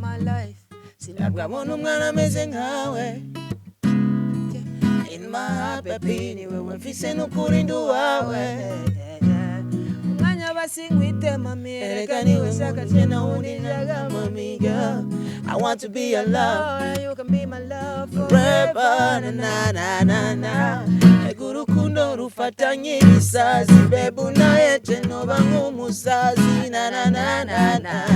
my life. Sinabwabona umwana ameze nkawe. In my heart, baby, ni wewe mfise, n'ukuri ndi uwawe. Umwanya basi nkwite mami. Erega niwe nshaka je, na wundi nshaka, mami girl. I want to be your love. Oh, you can be my love. Forever, na na na na na. Ega urukundo rufatanye ibisazi, babe, unayeje noba nk'umusazi, na na na na na.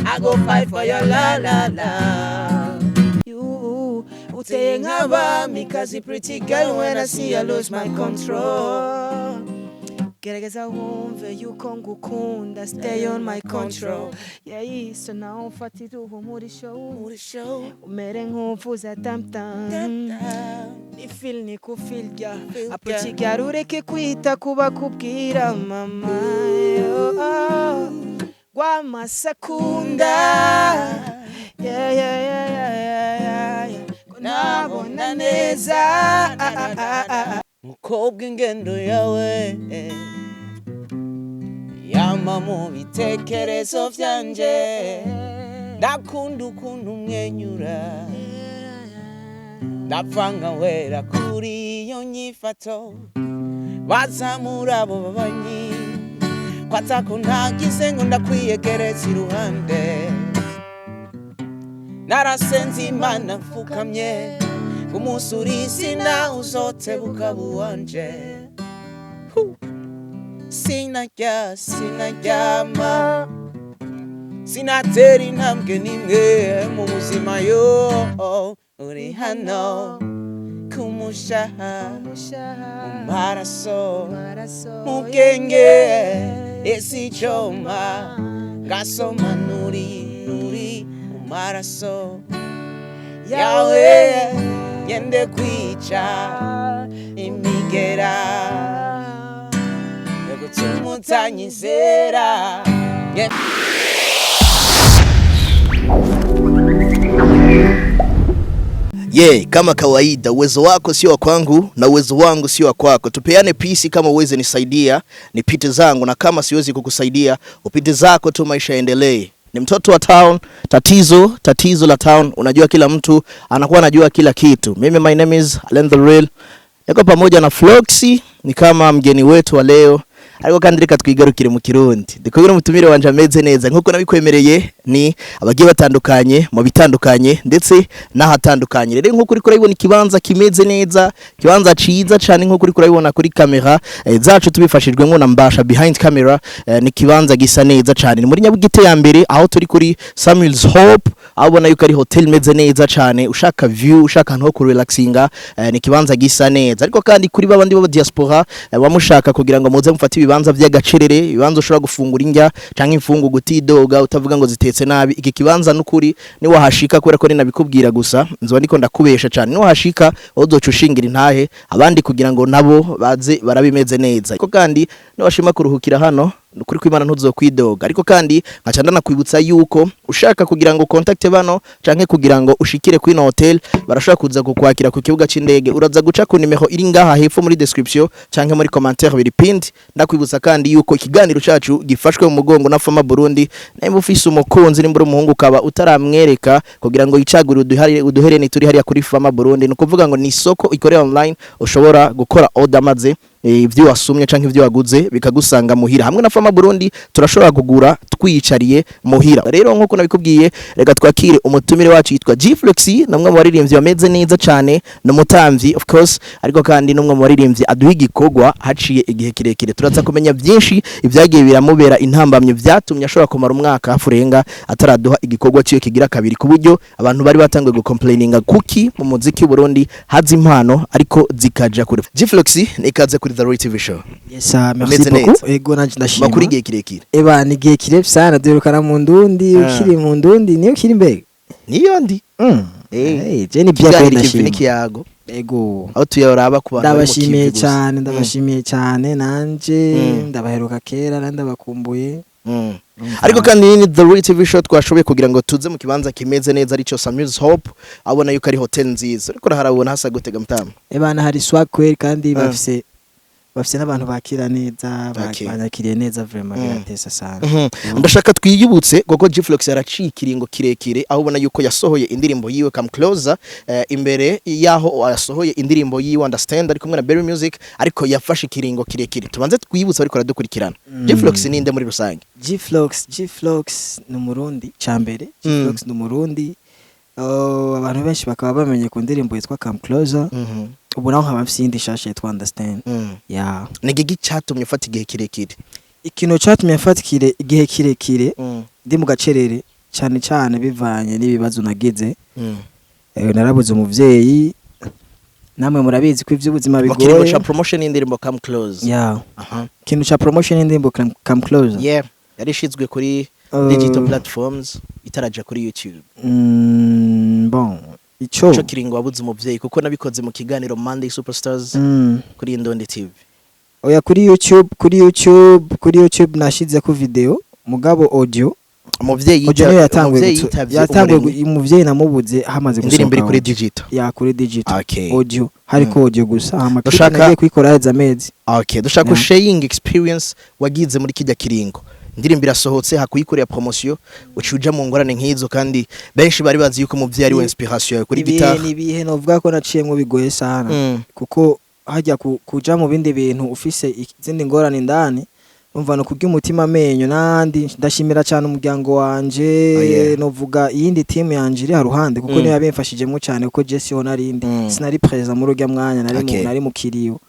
I go fight for your la la la. You Uteye nk'abamikazi, pretty girl, when I see you lose my control. Gerageza wumve yuko ngukunda, stay on my control, yeah. So nawe mfatira ubu muri show. Muri show. Umere nk'uvuza tamtam, ni feel ni kufilya. Feel. Apo kigali ureke kwita kuba kubwira mama yo, oh, rwamasakunda, yeah. Ko nabona neza, ah, ah, ah, ah. Mukobwa, ingendo yawe yama mu bitekerezo vyanje. Ndakunda ukuntu umwenyura, ndapfa nkawera kuri iyo nyifato. Bazamura abo babanyi ko atako ntagize ngo ndakwiyegereza iruhande. Narasenze Imana mfukamye ngo umunsi uri izina uzotebuka buwanje. Hu. Sinarya, sinaryama, sinatera intambwe n'imwe mu buzima yo uri hano kumushaha, mu maraso, mu bwenge. Ese icoma ngasoma nuri nuri mu maraso yawe, ngende kwica imigera yo gutuma utanyizera. Yeah, kama kawaida uwezo wako sio wa kwangu na uwezo wangu sio wa kwako. Tupeane peace, kama uweze nisaidia nipite zangu, na kama siwezi kukusaidia upite zako tu, maisha yaendelee. Ni mtoto wa town, tatizo tatizo la town. Unajua kila mtu anakuwa anajua kila kitu. Mimi, my name is Alen the Real. Niko pamoja na Floxy, ni kama mgeni wetu wa leo. Ariko kandi reka twigarukire mu Kirundi. Ndikubwira umutumire wanje ameze neza nkuko nabikwemereye, ni abagiye batandukanye mu bitandukanye ndetse n'ahatandukanye. Rero nkuko uri kurabibona, ikibanza kimeze neza, ikibanza ciza cyane nkuko uri kurabibona kuri kamera zacu tubifashijwemo na Mbasha behind camera. Ni ikibanza gisa neza cyane. Ni muri Nyabugete ya mbere, aho turi kuri Samuel's Hope, aho ubona yuko ari hotel imeze neza cyane. Ushaka view, ushaka ahantu ho kurelaxinga, ni ikibanza gisa neza. Ariko kandi kuri babandi bo diaspora, wamushaka kugira ngo muze mufate ibibanza by'agacerere, ibibanza ushobora gufungura indya canke imfungurwa utidoga, utavuga ngo zitetse nabi. Iki kibanza nukuri ni wahashika, kubera ko ninabikubwira gusa nzoba ndiko ndakubesha cyane, ni wahashika uzoca ushingira intahe abandi kugira ngo nabo baze barabimeze neza. Ariko kandi niwashima kuruhukira hano, nukuri kw'Imana ntuzokwidoga. Ariko kandi nkaca ndanakwibutsa yuko ushaka kugira ngo contact bano canke kugira ngo ushikire kuri ino hotel, barashobora kuza kukwakira ku kibuga c'indege. Uraza guca ku nimero iri ngaha hepfo muri description canke muri commentaire biri pinned. Ndakwibutsa kandi yuko ikiganiro cacu gifashwe mu mugongo na Fama Burundi. Nimba ufise umukunzi, nimba uri umuhungu ukaba utaramwereka kugira ngo yicagurire uduhereni turi hariya kuri Fama Burundi, ni ukuvuga ngo ni isoko ikorera online, ushobora gukora order maze ivyo wasumye canke ivyo waguze bikagusanga muhira. Hamwe na Fama Burundi turashobora kugura twiyicariye muhira. Rero nkuko nabikubwiye, reka twakire umutumire wacu yitwa G-Flexi, namwe mu baririmbyi bameze neza cane, ni umutamvyi of course, ariko kandi n'umwe mu baririmbyi aduha igikorwa haciye igihe kirekire. Turaza kumenya byinshi ibyagiye biramubera intambamye byatumye ashobora kumara umwaka hafi urenga ataraduha igikorwa ciwe kigira kabiri, ku buryo abantu bari batanguye gucomplaininga kuki mu muziki w'u Burundi haza impano ariko zikaja kure. G-Flexi, nikaze kuri The Roy TV Show. Yes, merci Umeze beaucoup. neza? Ego, nanje ndashima. Makuru igihe kirekire. Eba, ni igihe kirefu sana, duherukana mu ndundi. Ukiri mu ndundi niyo ukiri mbega? Niyo ndi. Hey, je ni bien Ikiganiro kweli, kivi ndashima. n'ikiyago, Ego. aho tuyaraba ku bantu bari mu Ndabashimiye kivi gusa. cyane, ndabashimiye cyane nanje. Ndabaheruka kera, nandi ndabakumbuye. Ariko kandi ni The Roy TV Show, twashoboye kugira ngo tuze mu kibanza kimeze neza arico Samuel's Hope, abona yuko ari hotel nziza. Ariko harabona hasa gutega mutama? Eba, hari swag kweli kandi bafise Bafise n'abantu bakira neza, banyakiriye neza vraiment, biratesa sana. Ndashaka twiyibutse kuko G-Flox yaraciye ikiringo kirekire aho ubona yuko yasohoye indirimbo yiwe Come Closer, imbere yaho yasohoye indirimbo yiwe Understand ari kumwe na Berry Music, ariko yafashe ikiringo kirekire. Tubanze twiyibutse ariko aradukurikirana. G-Flox ninde muri rusange? G-Flox, G-Flox ni umurundi cambere. G-Flox ni umurundi. Oh, abantu benshi bakaba bamenye ku ndirimbo yitwa Come Closer. Ubu naho nkaba mfise iyindi shasha yitwa Understand. Yeah. Ni igiki cyatumye ufata igihe kirekire? Ikintu catumye mfata igihe kirekire, ndi mu gacerere cyane cyane bivanye n'ibibazo nagize. Narabuze umuvyeyi, namwe murabizi ko ivy'ubuzima Mu kiringo bigoye. ca promotion y'indirimbo Come Close. Yeah. Aha. Ikintu ca promotion y'indirimbo Come Closer. Yeah, yari ishizwe kuri digital platforms itaraja kuri YouTube. Bon, ico Ico kiringo wabuze umuvyeyi, kuko nabikoze mu kiganiro Monday Superstars kuri Indondi TV. Oya, kuri YouTube nashizeko video, mugabo audio Umuvyeyi audio niyo yatanguye umuvyeyi yitavye yatanguye Umuremyi. Umuvyeyi namubuze hamaze Indirimbo iri gusohoka kuri audio. digital. Ya, kuri digital. Audio hariko audio gusa, hama clip nagiye kuyikora haheze amezi. Okay, dushaka Yeah. sharing experience wagize muri kijya kiringo. Indirimbo irasohotse, hakuyikorera promotion, uciye uja mu ngorane nk'izo, kandi benshi bari bazi yuko umuvyeyi ari we inspiration yawe kuri Ibihe guitar. ni ibihe novuga ko naciyemwo bigoye sana, kuko hajya kuja mu bindi bintu ufise izindi ngorane indani, umva no kurya umutima amenyo. Nandi ndashimira cyane umuryango wanje. Oh, yeah. Novuga iyindi team yanje iri haruhande, kuko niyo yabimfashijemo cyane, kuko je siho narindi, sinari présent muri urya mwanya, nari mu nari mu kiriyo.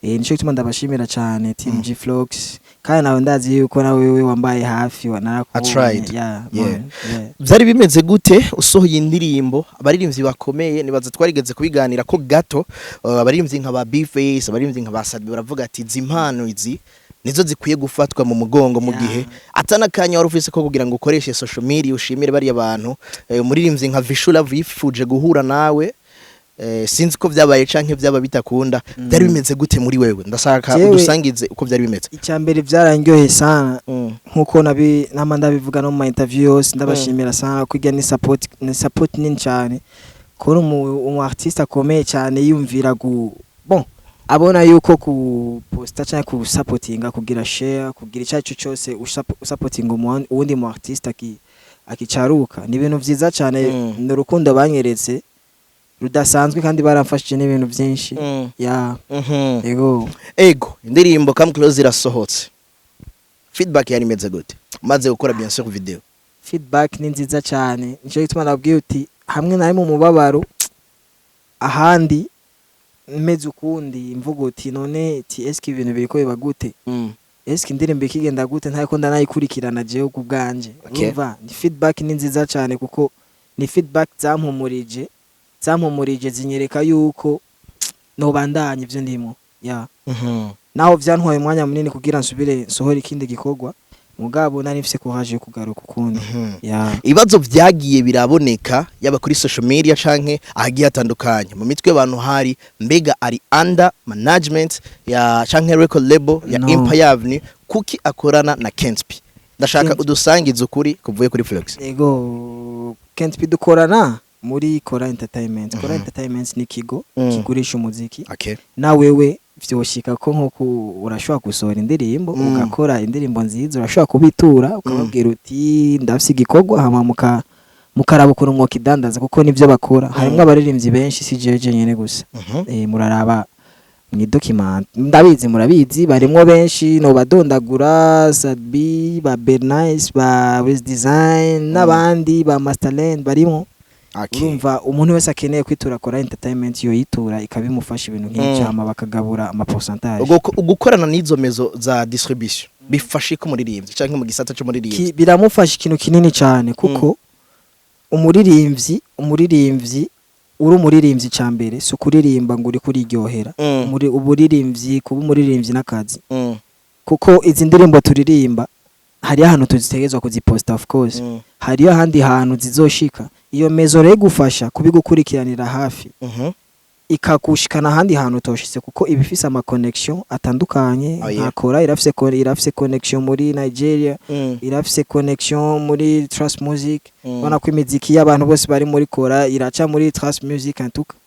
Nico gituma ndabashimira cyane team G-Flox, kandi nawe ndazi yuko nawe wewe wambaye hafi wa narakubonye. I tried. Yeah, Yeah. man, yeah. Byari bimeze gute usohoye indirimbo, abaririmbyi bakomeye, nibaza twarigeze kubiganira ko gato, abaririmbyi nka ba B-Face, abaririmbyi nka ba Sadbi baravuga ati izi impano izi nizo zikwiye gufatwa mu mugongo mu gihe atanakanya wari ufise ko kugira ngo ukoreshe social media ushimire bariya bantu. Umuririmbyi nka Vishula yifuje guhura nawe, sinzi ko byabaye canke byaba bitakunda. Byari bimeze gute muri wewe? Ndashaka udusangize uko byari bimeze. Icya mbere byarandyoheye sana, nkuko nabi nama ndabivuga no mu ma interview yose, ndabashimira sana ko irya ni support nini cyane kubona umu artiste akomeye cyane yumvira bon, abona yuko ku posta cyangwa ku supportinga, kugira share, kugira icyo aricyo cyose usupportinga uwundi mu artiste akicaruka, ni ibintu vyiza cyane. Ni urukundo banyeretse rudasanzwe, kandi baramfashije n'ibintu byinshi. Ya. Yego. Ego, indirimbo Come Close irasohotse, feedback yari imeze gute maze gukora bien sûr video? Feedback ni nziza cyane. Nicyo gituma nabwiye uti hamwe nari mu mubabaro, ahandi meze ukundi, mvuga uti none ti eske ibintu biriko biba gute, eske indirimbo ikigenda gute, ntariko ndanayikurikirana jewe ku bwanje. Urumva ni feedback ni nziza cyane, kuko ni feedback zampumurije zinyereka yuko nobandanya ivyo ndimo ya. Naho vyantwaye umwanya munini kugira nsubire nsohore ikindi gikorwa, mugabo nari mfise courage yo kugaruka ukundi. Ya. Ibibazo vyagiye biraboneka yaba kuri social media canke ahagiye hatandukanye mu mitwe y'abantu, hari mbega ari under management ya canke record label ya No. Empire Avenue, kuki akorana na Kenspi? Ndashaka udusangize ukuri kuvuye kuri Flex. Ego, Kent P dukorana muri Kora Entertainment. Kora Entertainment ni ikigo kigurisha umuziki. Na wewe vyoshika ko nko urashobora gusohora indirimbo, ugakora indirimbo nziza, urashobora kubitura ukababwira uti ndafise igikorwa, hama mukaraba ukuntu mwokidandaza, kuko nivyo bakora. Harimwo abaririmbyi benshi, si jewe jenyene gusa. Muraraba mwidocument, ndabizi murabizi, barimwo benshi nobadondagura: Sadbi, ba Bernice, ba Wiz Design n'abandi, ba Masterland barimwo. Urumva umuntu wese akeneye kwitura Kora Entertainment yoyitura ikabimufasha ibintu nk'ivyo, hama bakagabura ama pourcentage. Gukorana n'izo maison za distribution bifashe ko umuririmbyi canke mu gisata c'umuririmbyi? Biramufasha ikintu kinini cyane, kuko umuririmbyi uri umuririmbyi, ca mbere si ukuririmba ngo uri kuriryohera. Muri uburirimbyi, kuba umuririmbyi n'akazi, kuko izi ndirimbo turirimba hariyo ahantu tuzitegerezwa kuziposta, of course. Hariyo ahandi hantu zizoshika. Iyo maison rero igufasha kubigukurikiranira hafi, ikagushikana ahandi hantu utoshitse, kuko iba ifise ama connection atandukanye. Oh, yeah. Nka Kora irafise connection muri Nigeria, irafise connection muri Trust Music. Ubona ko imiziki y'abantu bose bari muri Kora iraca muri Trust Music, en tout cas.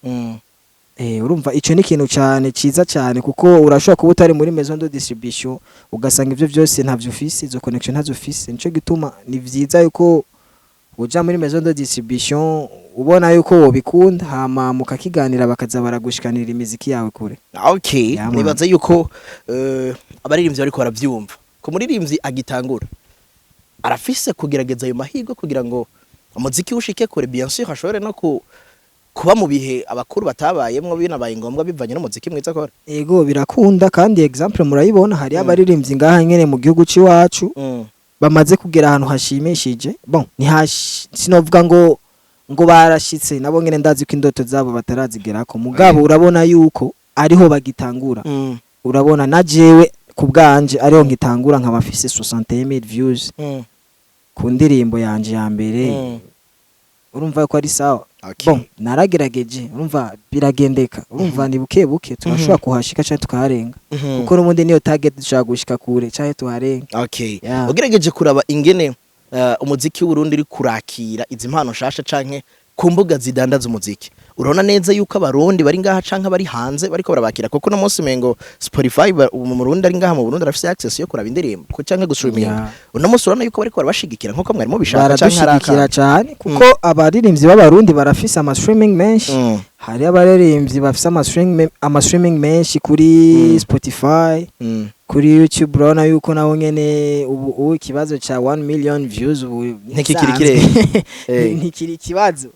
Urumva ico ni ikintu cyane ciza cyane, kuko urashobora kuba utari muri maison de distribution, ugasanga ivyo vyose ntavyo ufise, izo connection ntazo ufise. Nico gituma ni vyiza yuko uja muri maison de distribution ubona yuko wobikunda, hama mukakiganira, bakaza baragushikanira imiziki yawe kure. Okay. Yeah, man. Nibaza yuko abaririmbyi bariko baravyumva. Ku muririmbyi agitangura, arafise kugerageza ayo mahirwe kugira ngo umuziki ushike kure, bien sûr ashobore no kuba mu bihe abakuru batabayemwo, binabaye ngombwa bivanye n'umuziki mwiza akora. Ego, birakunda, kandi exemple murayibona, hari abaririmbyi ngaha nyene mu gihugu c'iwacu bamaze kugera ahantu hashimishije. Bon, ntihash sinovuga ngo barashitse, nabo nyene ndazi ko indoto zabo batarazigerako, mugabo urabona yuko ariho bagitangura. Urabona na jewe ku bwanje ariho ngitangura, nkaba mfise 61000 views ku ndirimbo yanje ya mbere. Urumva ko ari sawa. Bon, naragerageje, urumva biragendeka, urumva ni buke buke turashobora kuhashika canke tukaharenga, kuko n'ubundi niyo target, dushobora gushika kure canke tuharenga. Yeah. Ugerageje kuraba ingene umuziki w'Uburundi uri kurakira izi mpano nshasha canke ku mbuga zidandaza umuziki, urabona neza yuko abarundi bari ngaha canke bari hanze bariko barabakira, kuko no munsi mengo Spotify mu Burundi ari ngaha mu Burundi arafise access yo kuraba indirimbo ko canke gustreaming. Uno munsi urabona yuko bariko barabashigikira nkuko mwari mubishaka, canke hari Baradushigikira akandi? cyane, kuko abaririmbyi b'abarundi barafise ama streaming menshi. Hari abaririmbyi bafise ama streaming menshi kuri Spotify, kuri YouTube. Urabona yuko naho nyene ubu ikibazo ca 1 million views ubu Ntikikiri ntisanzwe. Eh. Ntikiri ikibazo.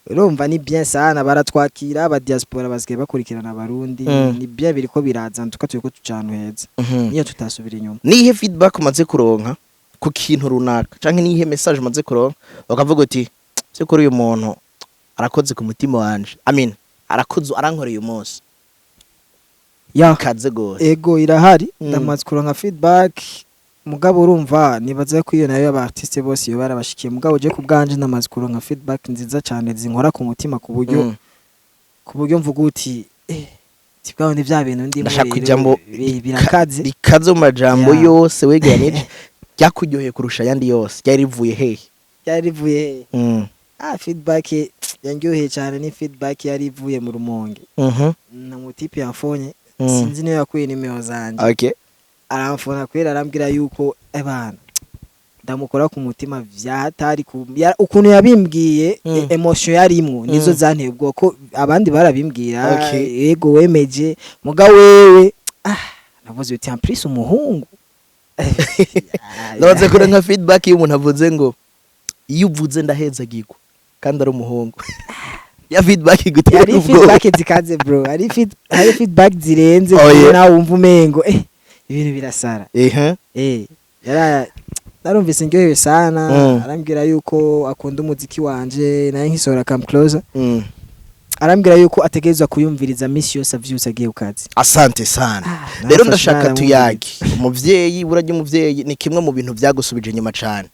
Urumva ni bien sana, baratwakira, aba diaspora basigaye bakurikirana abarundi. Ni bien, biriko biraza tuka turiko tuca ahantu heza, niyo tutasubira inyuma. Nihe feedback umaze kuronka ku kintu runaka, canke nihe message umaze kuronka bakavuga uti: "Vyukuri uyu muntu arakoze ku mutima wanje, I mean, arakoze, arankoreye uyu munsi Ya. kaze gose"? Ego, irahari. Ndamaze kuronka feedback, mugabo urumva nibaza ko iyo nayo aba artiste bose iyo barabashikiye, mugabo je ku bwanje ndamaze kuronka feedback nziza cyane zinkora ku mutima, ku buryo ku buryo mvuga uti tibwaho ni vya bintu ndimo. Ndashaka Rero ijambo birakaze. Rikaze mu majambo yose wegeranije, ryakuryoheye kurusha ayandi yose, ryari rivuye hehe? Ryari rivuye hehe? Feedback yanryoheye cyane ni feedback yari ivuye mu Rumonge. Na mutipe yamfonye, sinzi niyo yakuye nimero zanje. Aramfona kwera, arambwira yuko ebana ndamukora ku mutima vyahatari ukuntu yabimbwiye. Emotion yarimwo nizo zanteye ubwoba, ko abandi barabimbwira, yego wemeje, muga wewe navuze uti en plus umuhungu. Ndabaze kuronka feedback y'umuntu avuze ngo: "Iyo uvuze ndahezagirwa", kandi ari umuhungu. Ya feedback igutera Hari ubwoba. feedback zikaze bro, hari feedback zirenze. Oh, yeah. Nawe wumva umengo ibintu birasara. Yara narumvise ndyohewe sana. Arambwira yuko akunda umuziki wanje, naye nkisohora Come Closer. Arambwira yuko ategerezwa kuyumviriza misi yose avyutse agiye ku kazi. Asante sana. Narafashe. Rero ndashaka Naramwumviriza. tuyage umuvyeyi. Burya umuvyeyi ni kimwe mu bintu byagusubije inyuma cane.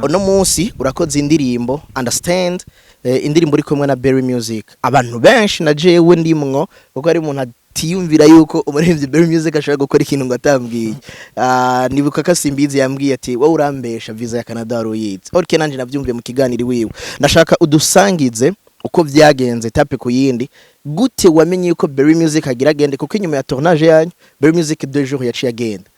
Uno munsi urakoze indirimbo Understand, indirimbo uri kumwe na Berry Music. Abantu benshi na jewe ndimwo, kuko ari umuntu atiyumvira yuko umuririmbyi Berry Music ashobora gukora ikintu ngo atambwiye. Nibuka ko Simbizi yambwiye ati: "Wowe urambesha, visa ya Canada wari uyizi." Okay, nanje navyumviye mu kiganiro wiwe. Ndashaka udusangize uko vyagenze, étape ku yindi. Gute wamenye yuko Berry Music agira agende? Kuko inyuma ya tournage yanyu Berry Music 2 jours yaciye agenda.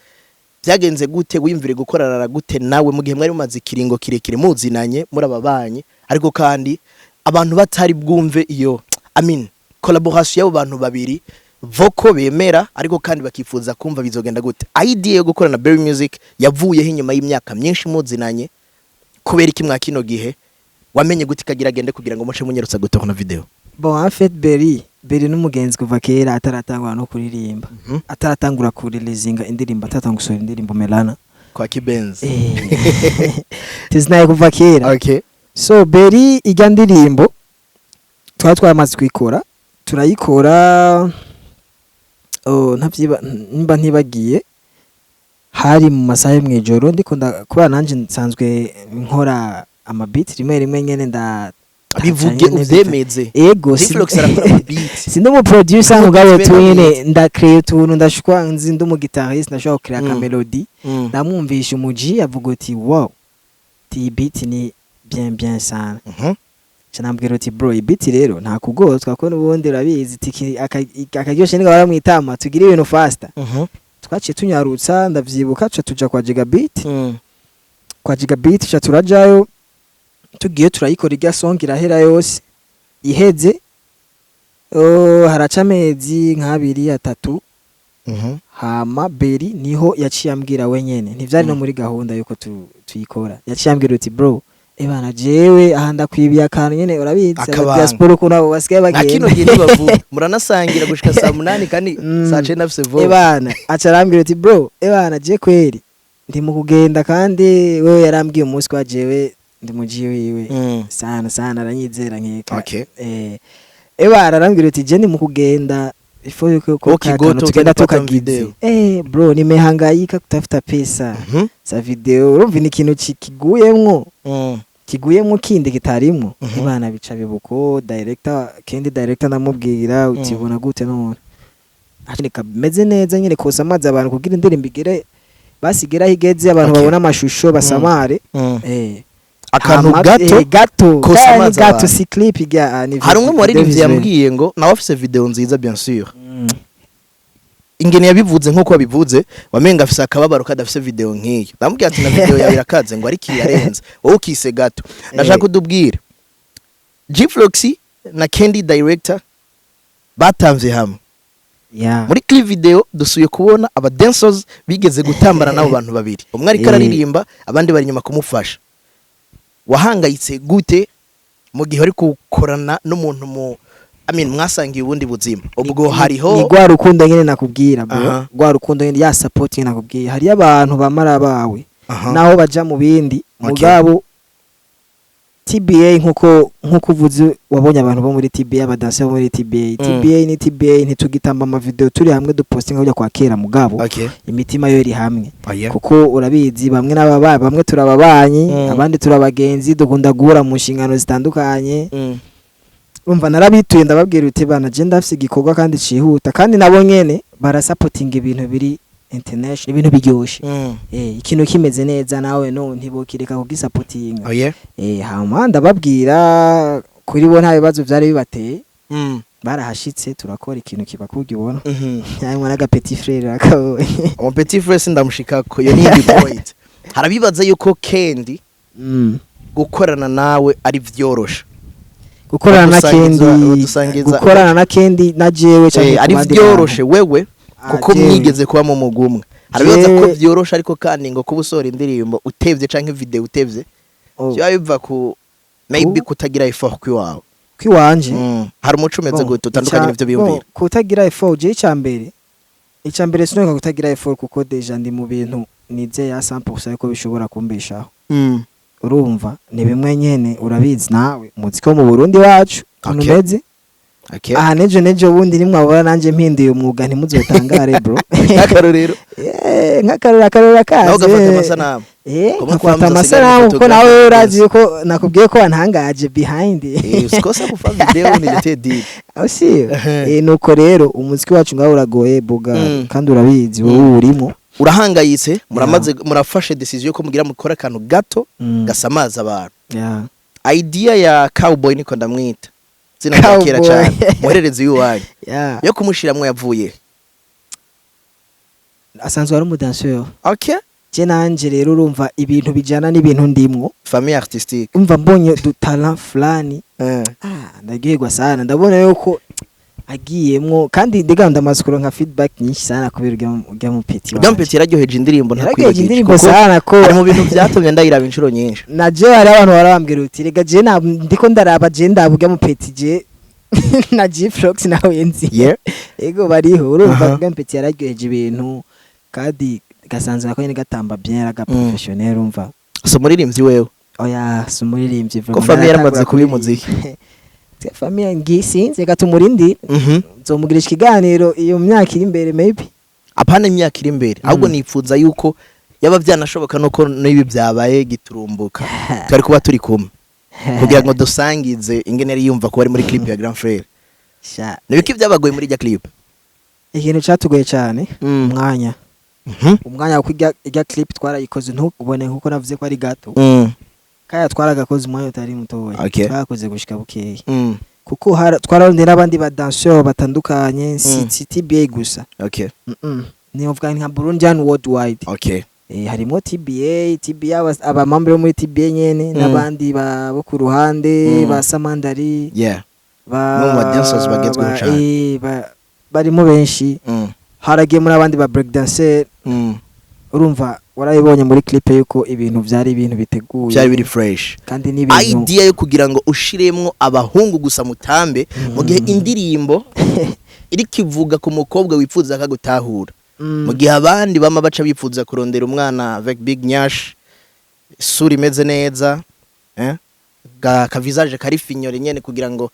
Byagenze gute? Wiyumvire gukorana gute nawe mu gihe mwari mumaze ikiringo kirekire muzinanye, muri ababanyi, ariko kandi abantu batari bwumve iyo, I mean, collaboration y'abo bantu babiri voko bemera, ariko kandi bakifuza kumva bizogenda gute? Idea yo gukorana na Berry Music yavuyeho inyuma y'imyaka myinshi muzinanye. Kubera iki mwa kino gihe wamenye gute kagira agende kugira ngo muce munyarutsa gutohona video? Bon, en fait Berry n'umugenzi kuva kera, ataratangura no kuririmba, ataratangura kureleasinga indirimbo, ataratangura gusohora indirimbo Melana. Kwa Kibenzi. Tuzinaye kuva kera. So Berry, ijya ndirimbo twari twamaze kuyikora, turayikora, oh, ntavyiba nimba ntibagiye, hari mu masaha yo mw'ijoro, ndiko kubera nanje nsanzwe nkora amabeat rimwe rimwe nyene nda Bivuge nyene. uvyemeze. Ego. Dflox arakora amabeat. Sindi umu producer, Nkuko mugabo tubena twene beat. ndacrée utuntu, ndashukwa nzi ndi umu guitariste, ndashobora gucréa aka melody. Ndamwumvisha umuji, avuga uti: "Wow, iyi beat ni bien bien sana." Ca nambwira uti: "Bro, i beat rero nta kugozwa ko n'ubundi urabizi tiki akaryoshe ni baramwitama, tugire ibintu faster." Twaciye tunyarutsa, ndavyibuka, ca tuja kwa Gigabit. Kwa Gigabit ca turajayo, tugiye turayikora irya song, irahera yose. Iheze, oh, haraca amezi nk'abiri atatu. Hama Beri niho yaciye ambwira wenyene, ntivyari no muri gahunda yuko tuyikora. Yaciye ambwira uti: "Bro, ebana, jewe aha ndakwibiye akantu nyene, urabizi Akabanga. aba diaspora ukuntu abo basigaye Nka kino bagenda." gihe ntibavuga, muranasangira gushika saa 8 kandi saa 9 afise vo. Ebana, aca arambwira uti: "Bro, ebana, je kweri ndi mu kugenda." Kandi wewe yarambwiye umunsi kwa jewe ndi muji wiwe sana sana, aranyizera nkeka. Ebana, arambwira uti: "Je ndi mu kugenda, ifo yuko ko Ko Kigoto tugenda utapata tukagize." Video. Bro, nimehangayika kutafuta pesa za video. Urumva ni ikintu kiguyemwo, kiguyemwo kindi kitarimwo. Ibana, bica bibuko director, kendi director ndamubwira uti: "Bona gute none ati kameze neza nyine kosa amazi abantu kugira indirimbo igere basigera aho igeze, abantu babone amashusho basamare." Akantu Hama, gato gato kosa kaya ni amazi gato abantu. Si clip ijya ni Hari umwe mu baririmbyi visuel. yambwiye ngo nawe afise video nziza, bien sûr. Ingene yabivuze, nk'uko wabivuze, wamenga afise akababaro kadafise video nk'iyo. Ndamubwira ati: "Na video yawe irakaze," ngo ariko irarenze wowe ukise gato. Ndashaka kudubwira, G-Flox na Candy Director batamvye hamwe muri clip video. Dusuye kubona aba dancers bigeze gutambana n'abo bantu babiri, umwe ariko araririmba, abandi bari inyuma kumufasha. Wahangayitse gute mu gihe uri gukorana n'umuntu mu, I mean, mwasangiye ubundi buzima ubwo hariho? Ni rwa rukundo nyine nakubwira, bro. Rwa rukundo nyine, ya support nyine nakubwiye. Hariyo abantu bamara bawe naho baja mu bindi. Mugabo TBA, nkuko uvuze, wabonye abantu bo muri TBA, abadansi bo muri TBA. TBA ni TBA, ntitugitamba ama video turi hamwe dupostinga kujya kwa kera, mugabo imitima yo iri hamwe. Kuko urabizi, bamwe n'ababa bamwe turababanyi, abandi turabagenzi, dukunda guhura mu nshingano zitandukanye. Umva, narabituye, ndababwira uti: "Bana, je ndafise igikorwa kandi cihuta." Kandi nabo nyene barasapotinga ibintu biri international, ibintu biryoshe. Ikintu kimeze neza nawe no ntibokireka kugisapotinga. Hama ndababwira, kuri bo nta bibazo vyari bibateye. Barahashitse, turakora ikintu kiba kurya ubona. Harimo n'aga petit frère akabonye. Mon petit frère sindamushikako, iyo ni indi point. Harabibaza yuko Candy gukorana nawe ari vyoroshe. Gukorana na Kendi? Gukorana na Kendi na jewe canke Ari ku bandi vyoroshe bantu? Wewe, Ah, kuko jewe. mwigeze kuba mu mugwi umwe. Harabibaza ko vyoroshe, ariko kandi ngo kuba usohora indirimbo utevye canke video utevye biba biva ku maybe kutagira effort kwiwawe. Kwiwanje? Hari umuco umeze Bon, gute utandukanye n'ivyo biyumvira? Bon, kutagira effort, je icambere sinoka kutagira effort, kuko déjà ndi mu bintu nizeye ya 100% yuko bishobora kumbeshaho. Urumva ni bimwe nyene, urabizi nawe, umuziki wo mu Burundi wacu ukuntu umeze. Aha nejo bundi nimwabona nanje mpinduye umwuga, ntimuzotangare, bro. Nk'akarorero? Nk'akarorero, akarorero kazi. Nawe ugafata amasanamu. Kumwe nkafata kwa Hamza asigaye amasanamu, kuko photographe nawe urazi neza. yuko nakubwiye ko wantangaje behind. Usikose kufa video niletee deal. Aho siyo? Ehe. Nuko rero umuziki wacu ngaho uragoye boga, kandi urabizi wowe urimo. Urahangayitse, muramaze murafashe decision yo ko mugira mukora akantu gato gasamaza abantu. Idea ya Cowboy, niko ndamwita, zina rya kera Cowboy. cyane, muhererezi w'iwanyu, yo kumushiramwo yavuye? Asanzwe ari umudanseur. Je nanje rero urumva ibintu bijana n'ibintu ndimwo. Famille artistique. Umva, mbonye du talent fulani, ndaryoherwa sana, ndabona yuko agiyemwo, kandi ndega ndamaze kuronka feedback nyinshi sana kubera urya mu petit Urya mupeti yararyoheje indirimbo. Yararyoheje Ntakwibagije indirimbo kuko sana ko ari mu bintu byatumye ndayiraba inshuro nyinshi. Na je hari abantu barabambwira uti: "Rega je ndiko ndaraba, je ndaba urya mu petit, je na G-Flox nawe nzi." Ego, bariho, urumva. Urya mu petit yararyoheje ibintu, kandi gasanzwe nako nyene gatamba bien, aga professionnel, urumva. Si umuririmbyi wewe? Oya, si umuririmbyi. Ko famille yaramaze kuba imuziki. Twe famille ngi sinzi, reka tumurindire. Nzomugirisha ikiganiro iyo myaka iri imbere, maybe. Apana imyaka iri imbere, ahubwo nipfuza yuko yaba byanashoboka nuko n'ibi byabaye giturumbuka twari kuba turi kumwe kugira ngo dusangize ingene yari yumva kuba ari muri clip ya Grand Frère. Sha, Nibiki byabagoye muri irya clip? Ikintu catugoye cyane, umwanya. Umwanya, kuko irya clip twarayikoze, ntubone nkuko navuze ko ari gato. Kaya twaragakoze umwanya utari mutoya. Twarakoze gushika bukeye, kuko twararondeye n'abandi ba danseur batandukanye, si si TBA gusa. Niyovuga nka Burundian worldwide. Harimo TBA, TBA, abamambre bo muri TBA nyene, n'abandi bo ku ruhande, ba Samandari, ba No mu ba dancers bagezweho cane. Barimo benshi. Haragiye muri abandi ba break dancer. Urumva warabibonye muri clip yuko ibintu vyari ibintu biteguye. Byari biri fresh. Kandi n'ibintu Idea yo kugira ngo ushiremwo abahungu gusa mutambe, mu gihe indirimbo iri kivuga ku mukobwa wifuza akagutahura, mu gihe abandi bama baca bifuza kurondera umwana avec big nyash, isura imeze neza, ka visage kari finyore nyene kugira ngo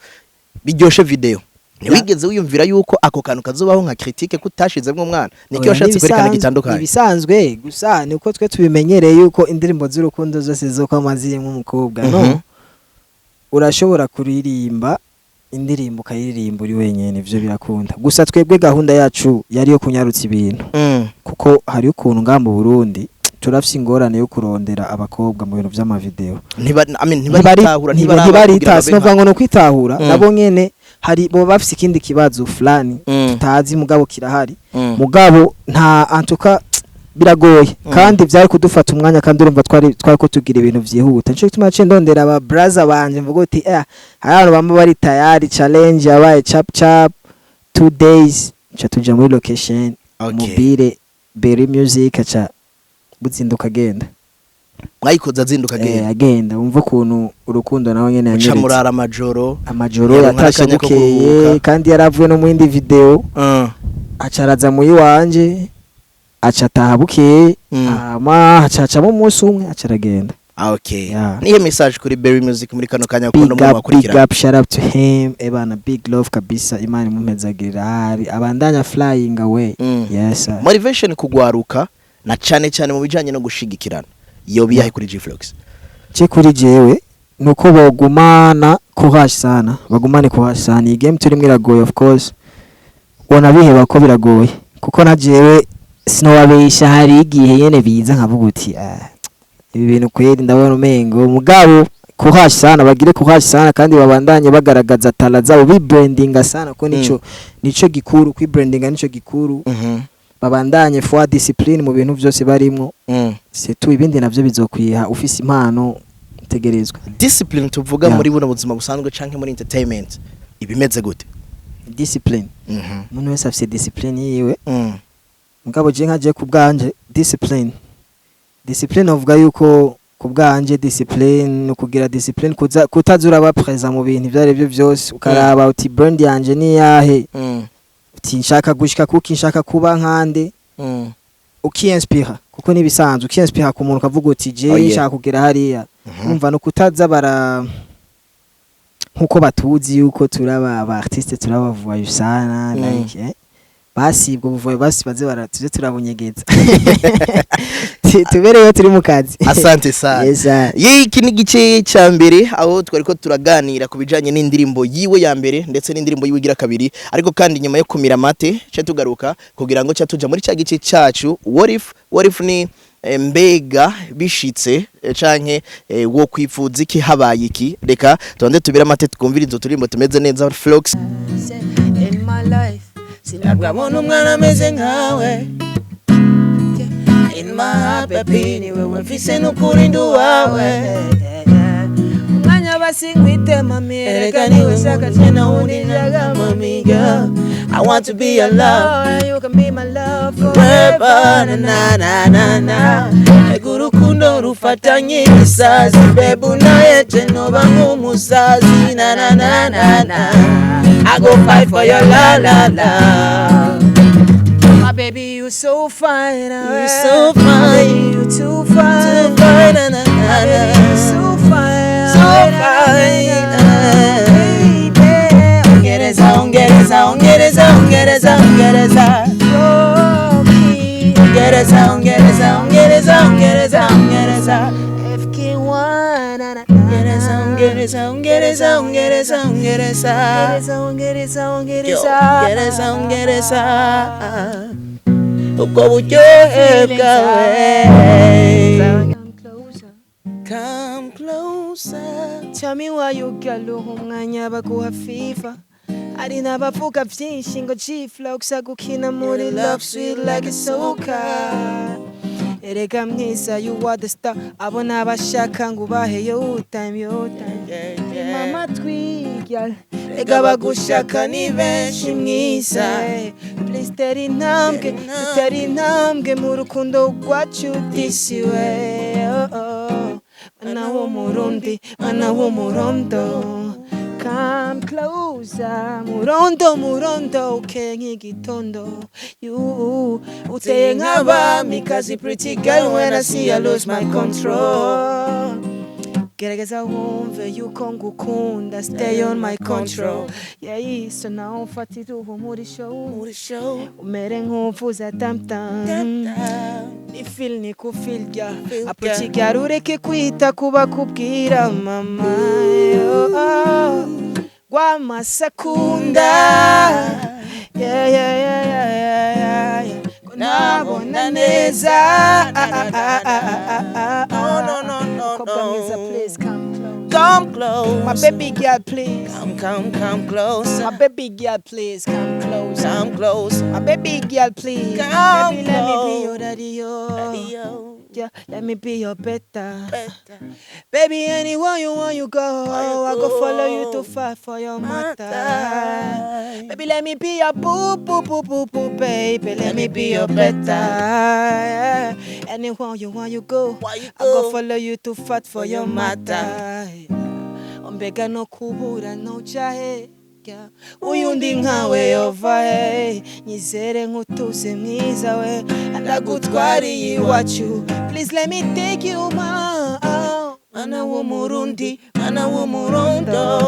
biryoshe video, ntiwigeze wiyumvira yuko ako kantu kazobaho nka critique kutashizemwo umwana? Niki Oya, washatse kwerekana gitandukanye? Ibisanzwe gusa ni uko twe tubimenyereye yuko indirimbo z'urukundo zose zo kwama zirimo umukobwa. No, urashobora kuririmba indirimbo, ukayiririmba uri wenyene, ivyo birakunda. Gusa twebwe gahunda yacu yari yo kunyarutsa ibintu, kuko hari ukuntu ngaha mu Burundi turafise ingorane yo kurondera abakobwa mu bintu vy'amavideo. I mean, ntibaritahura, ntibaraba kugira Ntibarita babe sinovuga ngo ni ukwitahura. Nabo nyene hari bo bafise ikindi kibazo fulani tutazi, mugabo kirahari. Mugabo nta antuka biragoye, kandi byari kudufata umwanya, kandi urumva twari ko tugira ibintu vyihuta. Nico gituma naciye ndondera aba braza banje, mvuga uti hari abantu bamwe bari tayari. Challenge yabaye chap chap, 2 days nca tuja muri location. Mobile Berry Music aca buzinduka agenda. Mwayikoze azinduka agenda? Agenda. Wumva ukuntu urukundo nawe nyene Muca yanyeretse. murara amajoro. Amajoro. Yaronka Yatashe n'akanya ko bukeye. kuruhuka. Kandi yaravuye no mu yindi video, aca araza muyi wanje, aca ataha bukeye. Hama aca acamo umunsi umwe, aca aragenda. Yeah. Nihe message kuri Berry Music muri kano kanya kuko Big no mu up, big bakurikirana? up, shout out to him. Ebana, big love kabisa. Imana imumpezagirira hari abandanya flying away. Yes sir. Motivation kugwaruka na cane cane mu bijanye no gushigikirana yoba iyahe kuri G-Flox? Ce kuri jewe nuko bogumana courage sana, bagumane courage sana. Iyi game turimo iragoye, of course ubona ko biragoye, kuko na jewe sinobabesha, hari igihe nyene biza nkavuga uti: "Ah, ibi bintu kweri ndabona umengo." Mugabo courage sana, bagire courage sana, kandi babandanye bagaragaza talent zabo, bibrandinga sana, ko nico gikuru, kwibrandinga nico gikuru. Babandanye foi, discipline mu bintu vyose barimwo. C'est tout, ibindi navyo bizokwiha. Ufise impano tegerezwa. Discipline tuvuga muri buno buzima busanzwe canke muri entertainment ibimeze gute? Discipline, umuntu wese afise discipline yiwe. Mugabo je nka je ku bwanje, discipline uvuga yuko ku bwanje discipline ni ukugira discipline, kuza kutaza uraba présent mu bintu ivyo arivyo vyose, ukaraba uti: "Brand yanje ni yahe?" Uti: "Nshaka gushika kuki? Nshaka kuba nkande?" Ukiinspira, kuko nibisanzwe, ukiinspira ku muntu, ukavuga uti: "Je nshaka kugera hariya." Urumva no kutaza bara nkuko batuzi yuko turaba aba artiste, turaba sana. Like basi ubwo buvoye basi baze bara tuze turabunyegeza, tubereyo turi mu kazi. Asante sana. Yes, sir. Iki ni igice cya mbere aho twari ko turaganira ku bijanye n'indirimbo yiwe ya mbere ndetse n'indirimbo yiwe igira kabiri, ariko kandi nyuma yo kumira amate ca tugaruka kugira ngo ca tuja muri cya gice cyacu what if. What if ni mbega bishitse, canke wo kwifuza iki habaye iki? Reka tubanze tubire amate, twumvire izo turirimbo tumeze neza, Flox. In my life Sinabwabona umwana ameze nkawe. In my heart, baby, ni wewe mfise, n'ukuri ndi uwawe. Umwanya basi nkwite mami. Erega niwe shaka tena undi njaga mami girl, I want to be your love. You can be my love forever. Forever. Na na na na. Ega urukundo rufatanye ibisazi, babe, unayeje noba nk'umusazi. Na na na na na, I go fight for your la la la. My baby, you so fine. You so fine. My baby, you too fine. Too fine, na na My na baby, you na. so fine. So fine. Baby. Ongereza, ongereza, ongereza, ongereza, ongereza. For me. Ongereza, ongereza, ongereza, ongereza, ongereza. FK1 na na. Ongereza, ongereza, ongereza, ongereza, ongereza. Ongereza, ongereza, Yo, ongereza. ongereza, ongereza. Ubwo buryohe bwawe. Come closer. Come closer. Tell me why you girl uha umwanya baguha fever. Hari n'abavuga byinshi ngo G-Flox agukina muri love sweet like a soca. Erega mwiza, you are the star. Abo n'abashaka ngo ubahe yo time, yo time. Mama girl, Rega bagushaka ni benshi mwiza. Please tera intambwe, tera intambwe mu rukundo rwacu this way, oh, oh. Mwana w'Umurundi, mwana w'Umurondo, come closer. Murondo, murondo, ukeye nk'igitondo. You uteye nk'abamikazi. Pretty girl, when I see you, lose my control. Gerageza wumve yuko ngukunda. Stay on my control, yeah. So nawe mfatira ubu muri show, Muri show. Umere nk'uvuza tam tam. Ni feel, ni kufilya. Feel. Approach girl, ureke kwita kuba kubwira mama, oh, oh. Rwamasakunda, yeah. Ko nabona neza. Ah, ah, ah, ah, ah, ah. No, Mukobwa no. mwiza, please come close. Come close. My baby girl, please. Come, come, come closer. My baby girl, please come close. Come close. My baby girl, please. Come Baby, let me be close. your daddy, oh. Daddy-o. Yeah, let me be your better. Better. Baby, anywhere you want, you go. Where you I go follow you go. to fight for your matter. Matter. Baby, let me be your boo, boo, boo, boo, boo, baby. Let me be your better. Yeah. Anywhere you want, you go. Where you I go go. follow you to fight for your your matter. Mbega no kubura noja he, yeah. Uyundi nkawe yova he? Nyizere nk'utuze mwiza we, ndagutwariye iwacu. Please let me take you, ma Mwana w'Umurundi, mwana w'Umurundo.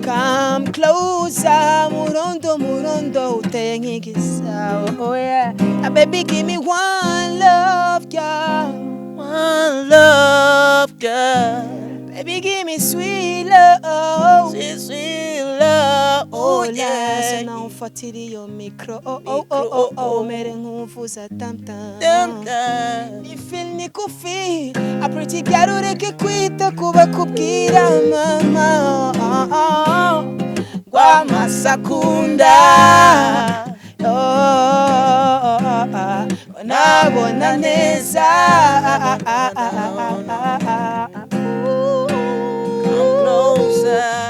Come closer, murondo, murondo, uteye nk'igisabo, oh yeah. Ah, baby, give me one love, girl. One love, girl. Baby, give me sweet love. Sweet, sweet love. Oh, Oh, yeah. yeah. Nawe umfatira iyo micro, oh, oh, oh, oh, oh. Umere nk'uvuza tam tam. Tam, tam. Ni feel, ni kufi. A pretty girl, ureke kwita kuba kubwira mama, oh, oh. Rwamasakunda. Oh, oh, oh, oh. Nabona neza. Come closer.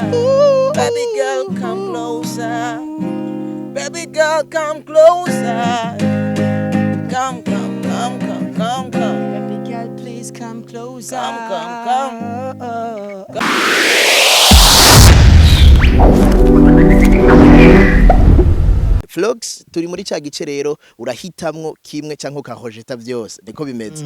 Baby girl, come closer. Baby girl, come closer. Come, come, come, come, come, come. Baby girl, please come closer. Come, come, come. Flox, turi muri cya gice rero urahitamwo kimwe cyangwa ukahojeta byose, niko bimeze.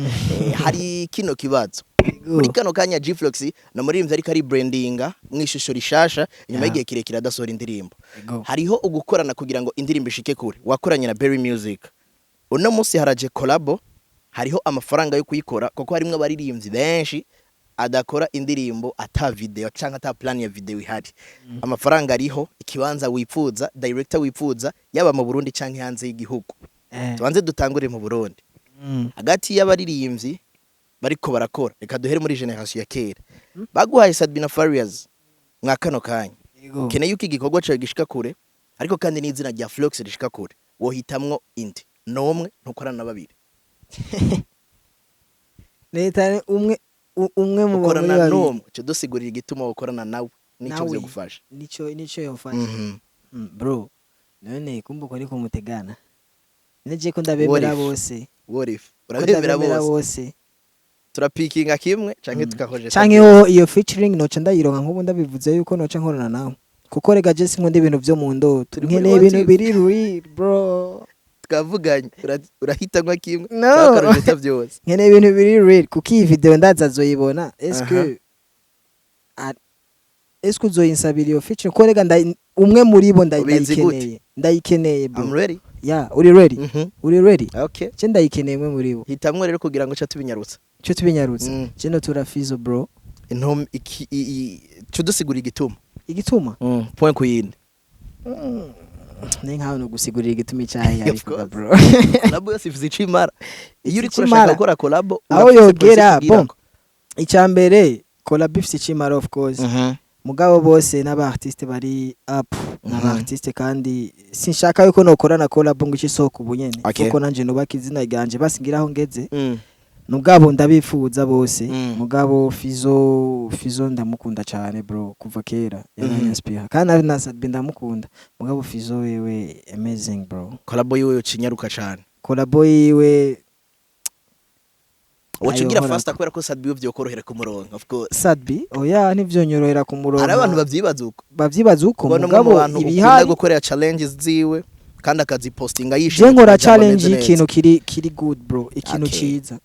Hari kino kibazo muri kano kanya: G-Flox na muririmbyi ariko ari brandinga mu ishusho rishasha inyuma y'igihe kirekire adasohora indirimbo. Hariho ugukorana kugira ngo indirimbo ishike kure. Wakoranye na Berry Music, uno munsi haraje collabo, hariho amafaranga yo kuyikora kuko harimo abaririmbyi benshi adakora indirimbo ata video cyangwa ata plan ya video ihari. Amafaranga ariho, ikibanza wipfuza, director wipfuza, yaba mu Burundi cyangwa hanze y'igihugu. Tubanze dutangure mu Burundi. Hagati y'abaririmbyi bariko barakora, reka duhere muri generation ya kera, baguhaye Sat-B na Farious mwa kano kanya, ukeneye yuko igikorwa cyawe gishika kure ariko kandi n'izina rya Flox rishika kure, wohitamwo indi n'umwe, ntukorana na babiri? Leta umwe, umwe mu muri Ukorana babiri. n'umwe, cyo dusigurira igituma ukorana nawe nico Nawe. byo gufasha. Nico yofasha. Bro, none kumva uko niko mutegana neje ko ndabemera What if? bose. What if? Ko Urabemera ndabemera bose? Bose. Turapikinga kimwe canke tukahojeta? Canke ho iyo featuring noca ndayironka, nk'ubu ndabivuze yuko noca nkorana nawe, kuko rega je sinkunda ibintu vyo mu ndoto. Turi muri Nkeneye What ibintu If. biri real, bro. Twavuganye, urahitamwo kimwe No. canke ukarojeta byose? Nkeneye ibintu biri real, kuko iyi video ndaza azoyibona. Est-ce que est-ce que uzoyinsabira iyo featuring? Ko rega umwe muri bo Ubizi gute? ndayikeneye, bro. I'm ready. Yeah, uri ready? Mhm. Uri ready? Okay. Je ndayikeneye umwe muri bo. Hitamwo rero kugira ngo ca tubinyarutsa. Cyo tubinyarutsa. Je no turafizo, bro. Intum iki cyo dusigurira igituma. Igituma? Point ku yindi. Ni nkaho no gusigurira igituma icyayi Of ariko course. bro. Collabo yose ifise ico imara iyo uriko Ico urashaka imara. gukora collabo, Aho urafise yogera process bon ugirako. Icya mbere, Collab ifise icimara, of course. Mugabo bose n'aba artiste bari up, n'aba artiste, kandi sinshaka yuko nokorana collab ngo isohoka ubu nyene, kuko nanje nubaka izina ryanje, basi ngira aho ngeze. Mugabo ndabifuza bose. Mugabo Fizo, Fizo ndamukunda cyane bro, kuva kera yaranyinspira, kandi na Sadbi ndamukunda, mugabo Fizo wewe amazing bro. Collabo yiwe yocinyaruka cane. Collabo yiwe Wocingira Ayo, faster kubera ko Sadbi vyokorohera ku murongo, of course. Sadbi oya, ntivyonyorohera ku murongo. Hari abantu bavyibaza uko. Bavyibaza uko. Ubona umwe mu Mugabo bantu ukunda ibihari gukorera challenges ziwe kandi akazipostinga yishimye. Je nkora kugira ngo ameze challenge neza. y'ikintu kiri good bro, ikintu ciza.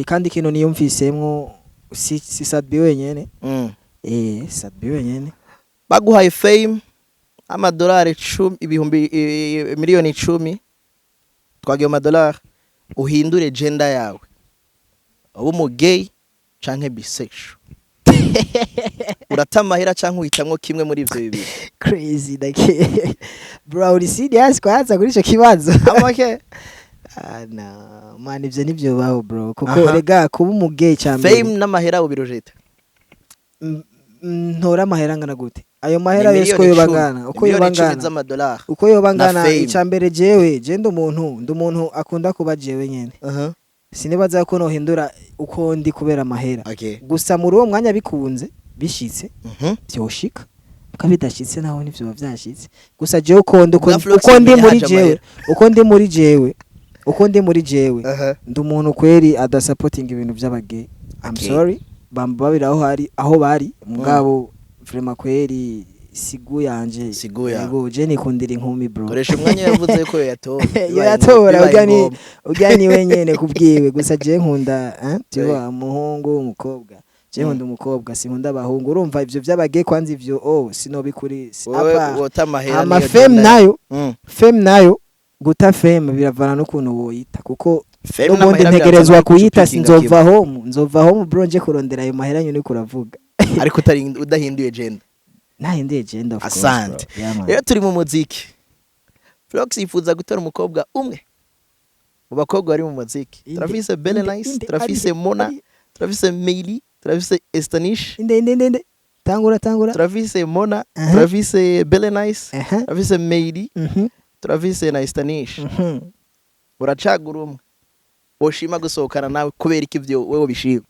Kandi ikintu niyumvisemwo si Sadbi wenyene. Sadbi wenyene. Baguhaye fame, amadolari 10, ibihumbi miliyoni 10, twagiye mu madolari, uhindure gender yawe, ube umu gay canke bisexual, urata amahera canke uhitamwo kimwe muri ivyo bibiri? Crazy like bro, uri serious kwanza kuri ico kibazo? Okay. Ah, no man, ivyo nivyo baho bro, kuko rega kuba umu gay cyambere Fame n'amahera ubirojeta. Ntora amahera angana gute? Ayo mahera yose uko yoba angana, uko yoba Miliyoni 10 angana, z'amadolari uko yoba na angana, fame. Icambere jewe je ndi umuntu akunda kuba jewe nyene. Sinibaza ko nohindura uko ndi kubera amahera. Gusa muri uwo mwanya bikunze bishitse, vyoshika, uko bidashitse naho ntivyo vyashitse. Gusa jewe uko ndi, Bwa Flox uko ndi yamenye muri haje jewe, amahera. uko ndi muri jewe, ndi umuntu kweri adasapotinga ibintu by'abagay. I'm sorry, bambabira aho hari aho bari, mugabo vraiment kweri sigu yanje. Sigu yawe. Yego, je nikundira inkumi bro. Koresha umwanya, yavuze ko yatora. Yo yatora, urya ni wenyene kubwiwe. Gusa je nkunda, tu vois, umuhungu, umukobwa. Je nkunda umukobwa, sinkunda abahungu. Urumva ivyo vy'abagay kwanza ivyo, oh, sinobikuri Wowe apa. wota amahera Ama niyo fame gender. nayo, fame nayo, guta fame biravana n'ukuntu woyita, kuko Fame n'ubundi n'amahera ntegerezwa birazana kuyita. gucupikinga. Sinzova home, nzova home bro, nje kurondera ayo mahera nyine uriko uravuga. Kimwe. Ariko udahinduye gender. Nahinduye gender, of course, Asante. bro. Yeah, man. Rero turi mu muziki. Flox yifuza gutora umukobwa umwe mu bakobwa bari mu muziki. Inde, Turafise Belle inde, Nice, inde, turafise ari, Mona, ari. turafise Meili, turafise Estanish. Inde, inde, inde, inde, tangura, tangura. Turafise Mona, turafise Belle Nice, turafise Meili, turafise na Estanish. Uracagura umwe woshima gusohokana nawe. Kubera iki ivyo wewe bishima?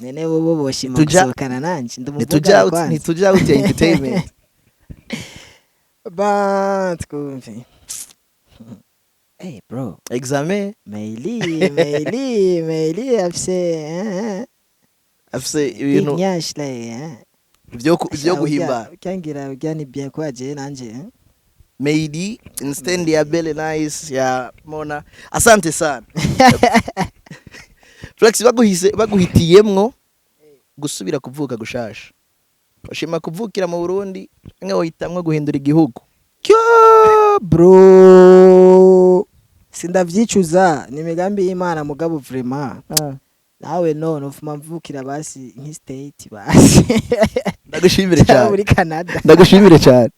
Nene bobo boshima gusohokana nanje Ntituja ndumuvugana kwanza. Ntituja out ya entertainment. Ba twumve. Hey bro. Examen. Meili, Meili, Meili afise Afise ibintu big nyash like vyo guhimbara. Ukangira urya ni bien kwa je nanje. Meili instead ya Belle Nice, ya Mona. Asante sana Flex. Baguhise, baguhitiyemwo gusubira kuvuka gushasha, ushima kuvukira mu Burundi canke wohitamwo guhindura igihugu? Kyo bro, sindavyicuza, ni imigambi y'Imana, mugabo vraiment nawe none ufuma mvukira basi nk'i State basi. Ndagushimire Cyangwa cyane. muri Canada. Ndagushimire cyane.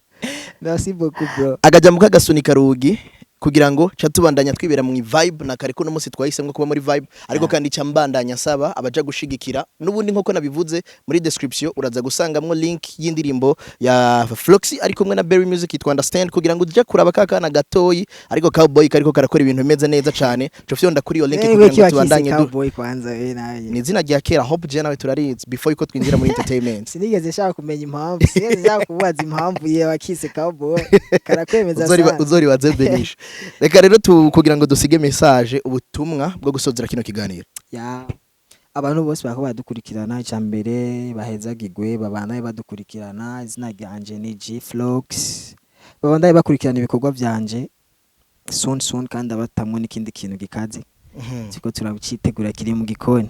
Merci beaucoup bro. Agajambo k'agasunika rugi kugira ngo ca tubandanya twibera mu vibe na kare ko uno munsi twahisemwo kuba muri vibe, ariko kandi ca mbandanya saba abaja gushigikira n'ubundi nkuko nabivuze muri description, uraza gusangamwo link y'indirimbo ya Floxy ari kumwe na Berry Music yitwa Understand, kugira ngo uje kuraba ka kana gatoyi ariko cowboy kariko karakora ibintu bimeze neza cane. Co fyonda kuri iyo link Wewe kugira ngo kiwa kise tubandanye du cowboy kwanza we nawe. Ni izina rya kera. Hope je nawe turarizi before yuko twinjira muri entertainment. Sinigeze nshaka kumenya impamvu, sinigeze nshaka kubaza impamvu ye wakise cowboy, karakwemeza sana. Uzoribaze Benisha. Reka rero kugira ngo dusige message, ubutumwa bwo gusozera kino kiganiro. Ya, abantu bose bariko baradukurikirana, icya mbere bahezagigwe, babandanye badukurikirana. Izina ryanje ni G Flox, babandanye bakurikirana ibikorwa vyanje soon soon, kandi abatamwo n'ikindi kintu gikaze turiko turacitegura kiri mu gikoni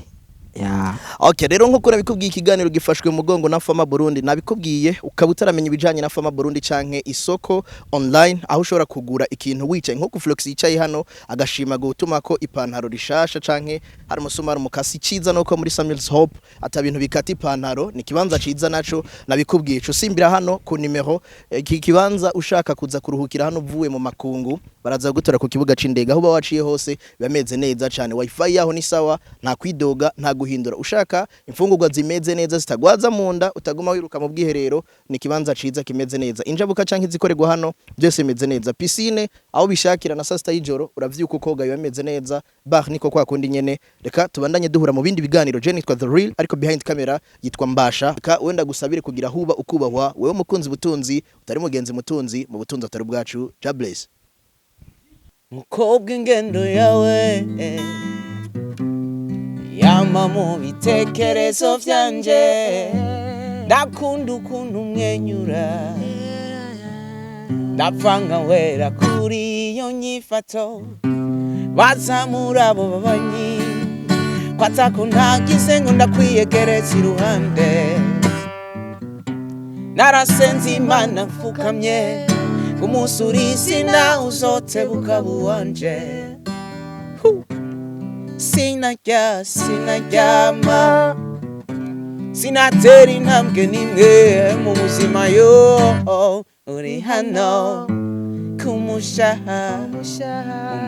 ya. Okay, rero nkuko nabikubwiye, ikiganiro gifashwe mu mugongo na Fama Burundi. Nabikubwiye, ukaba utaramenya ibijanye na Fama Burundi canke isoko online aho ushobora kugura ikintu wicaye, nko ku Flox yicaye hano agashima gutuma ko ipantaro rishasha canke hari umusumari umukasi. Ciza nuko muri Samuel's Hope ata bintu bikata ipantaro, ni kibanza ciza naco nabikubwiye. Co simbira hano ku nimero iki kibanza, ushaka kuza kuruhukira hano uvuye mu makungu, baraza gutora ku kibuga c'indege, aho uba waciye hose bameze neza cane. Wifi yaho ni sawa, nta kwidoga, nta kiraguhindura. Ushaka imfungurwa zimeze neza zitagwaza mu nda, utaguma wiruka mu bwiherero, ni ikibanza ciza kimeze neza. Injabuka canke izikorerwa hano byose bimeze neza. Piscine aho bishakira na saa sita y'ijoro uravyuka ukoga, biba bimeze neza. Bar niko kwa kundi nyene. Reka tubandanye duhura mu bindi biganiro. Je nitwa The Real, ariko behind camera yitwa Mbasha. Reka wenda gusabire kugira huba ukubahwa, wewe mukunzi butunzi utari mugenzi mutunzi mu butunzi atari bwacu. God bless. Mukobwa, ingendo yawe yama mu bitekerezo vyanje. Ndakunda ukuntu umwenyura, ndapfa nkawera kuri iyo nyifato. Bazamura abo babanyi ko atako ntagize ngo ndakwiyegereza iruhande. Narasenze Imana mfukamye ngo umunsi uri izina uzotebuka buwanje. Hu. Sinarya, sinaryama, sinatera intambwe n'imwe mu buzima yo uri hano kumushaha mu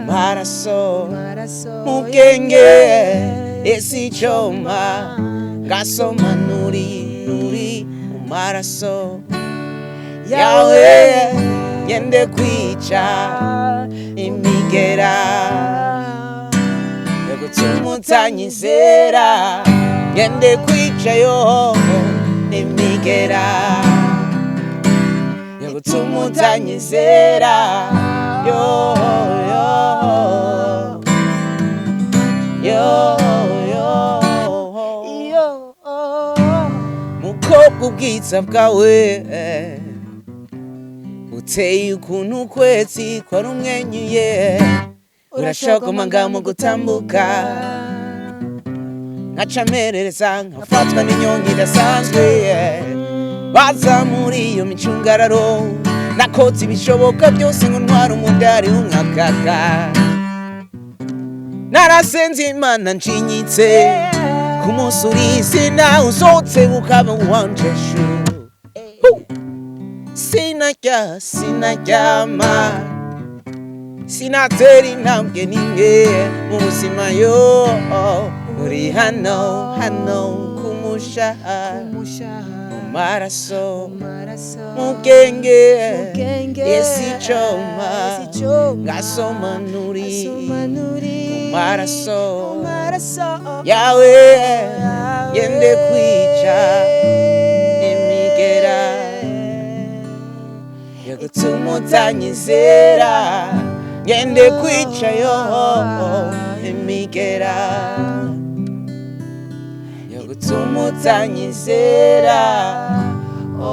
maraso, mu bwenge esi icoma ngasoma nuri nuri mu maraso yawe, ngende kwica imigera yo gutuma utanyizera, ngende kwica yo imigera yo gutuma utanyizera yo yo yo yo. Mukobwa, ubwiza bwawe buteye ukuntu ukwezi kwari umwenyuye, urashogoma mu gutambuka, nkaca mperereza nkafatwa n'inyonga idasanzwe. Baza muri iyo micungararo, nakoze ibishoboka byose ngo ntware umudari w'umwakaka. Narasenze Imana nshinyitse ku munsi uri izina uzotse ukaba uwanje shu. Sinarya, sinaryama, sinatera intambwe n'imwe mu buzima yo uri hano hano kumushaha mu maraso, mu bwenge esi icoma ngasoma nuri mu maraso yawe, ngende kwica imigera yo gutuma utanyizera, ngende kwica yo imigera yo gutuma utanyizera. Oh, oh,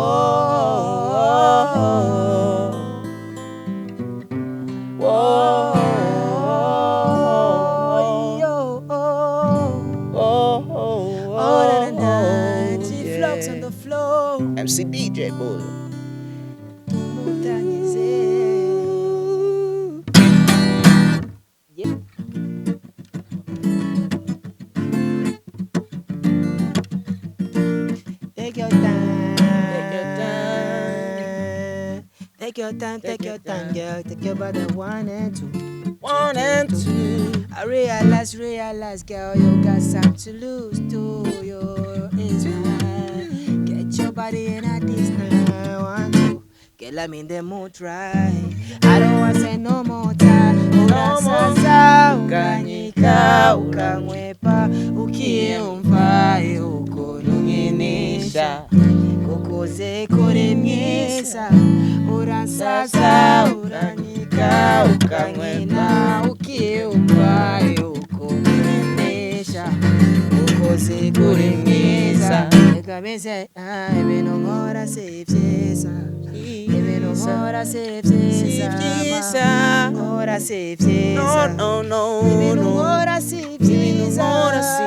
oh, oh, oh, oh, G-Flux on the floor. MC DJ Bull. Tumutanyizera. Yeah. Take your time. Take your time. Take your time, take your time, girl. Take your body one and two. One and two. I realize, realize, girl, you got some to lose to your inside. Get your body in a this now. One, two. Girl, I'm in the mood, right? I don't want to say no more time. No more. Urasasa, ukanyika, ukankwepa, ukiyumva ukuntu nkinisha. Kukuze kuri mwiza, uransasa, uranyika, ukankina, ukiyumva ukuntu nkinisha. Kukuze kuri mwiza. Reka meze, ibintu nkora si byiza. Ibintu nkora si Si byiza. byiza. Nkora si byiza. No, no, no, Ibintu no. nkora si Ibintu byiza. nkora si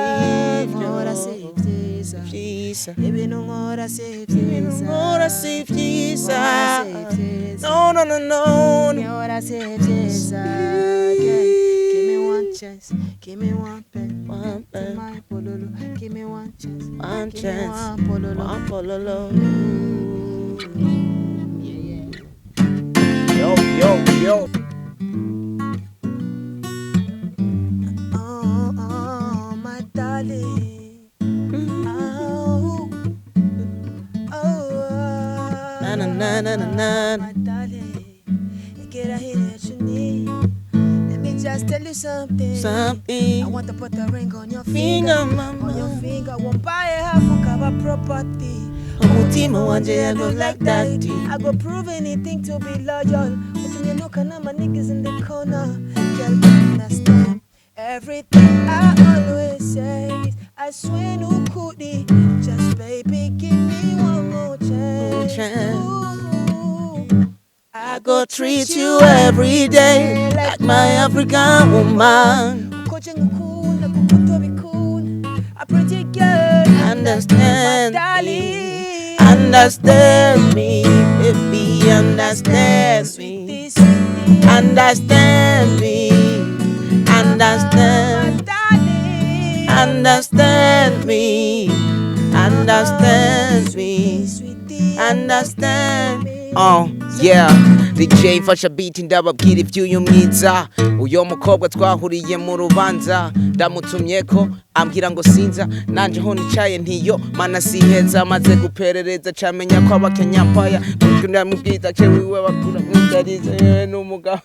byo. Nkora si byiza. Byiza. Ibintu nkora si Ibintu byiza. nkora si byiza. Nkora si byiza. No, no, no, no, no. Nkora si byiza. Yeah. Give me one chance. Give me one pen. One To pen. my pololo. Give me one chance. One Give me chance. one pololo. One pololo. Yeah, yeah. Yo, yo, yo. Oh, oh, my darling. Na na na na na na. My darling, get a hit you need. Let me just tell you something. Something. I want to put a ring on your finger. Finger, mama. On your finger, won't buy a half of a property. Umutima wanje, I go like that. I go prove anything to be loyal. But you know, can my niggas in the corner. Girl, understand everything I always say. I swear no kudi. Just baby, give me one more chance. Chance. Ooh. I go treat you every day like my African woman. Koje ngukunda kuko tobikunda. A pretty girl. Understand My me. Darling. Understand me, baby, understand me. Sweetie, sweetie. Understand me. Understand. My darling. Understand me. Understand me. Sweetie. Understand. Oh, yeah. DJ mfasha beat, ndababwira iby'uyu mwiza, uyo mukobwa twahuriye mu rubanza. Ndamutumye ko ambwira ngo sinza, nanje ho nicaye ntiyo mana siheza. Amaze guperereza camenya ko abakenyampaya ndamubwiza ce wiwe bakura mwitarize yewe n'umugabo.